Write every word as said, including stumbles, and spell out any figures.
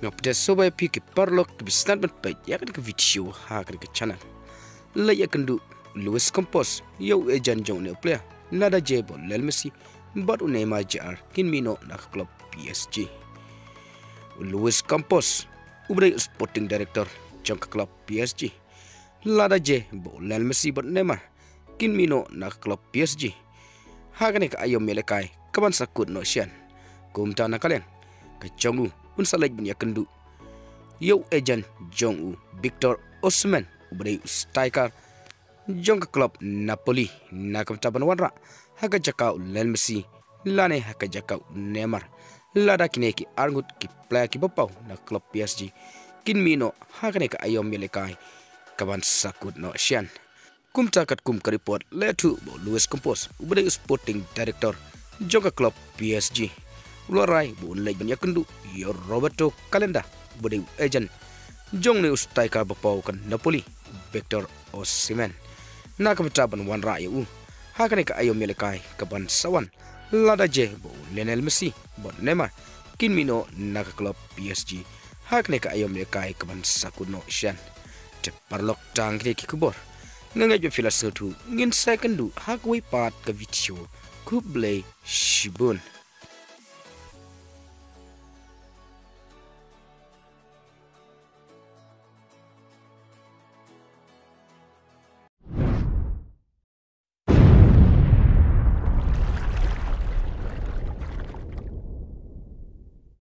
Nga pdiang sngewbha ïa phi ki paralok kiba sngewbha ban peit ïa kane ka video ha kane ka channel. La ïakynduh u Luis Campos ïa u agent jong une u player, lada jia ba u Lionel Messi bad u Neymar Junior kin mih noh na ka club P S G. U Luis Campos, uba dei u sporting director jong ka club P S G, lada jia ba u Lionel Messi bad u Neymar kin mih noh na ka club P S G, ha kane ka aïom ïalehkai kaban sa kut noh shen. Kumta na ka liang ka jong u, un sa leit ban ïakynduh ïa u agent jong u, Victor Osimhen, uba dei u striker jong ka club Napoli, na ka bynta ban wanrah ha ka jaka u Lionel Messi lane ha ka jaka u Neymar, lada kine ki arngut ki player kiba paw na ka club P S G kin mih noh ha kane ka aïom ïalehkai kaban sa kut noh shen. Kumta katkum ka report, la ïathuh ba u Luis Campos, uba dei u sporting director jong ka club P S G, u la rai ba un leit ban ïakynduh ïa u Roberto Calenda, uba dei u agent jong une u striker ba paw ka Napoli, Victor Osimhen, na ka bynta ban wanrah ïa u ha kane ka aïom ïalehkai kaban sa wan, lada jia ba u Lionel Messi bad u Neymar kin mih noh na ka club P S G ha kane ka aïom ïalehkai kaban sa kut noh shen. Te paralok, tang kine ki khubor. Nga ngeit ba phi la sngewthuh. Ngin sa ïakynduh ha kawei pat ka video. Khublei shibun.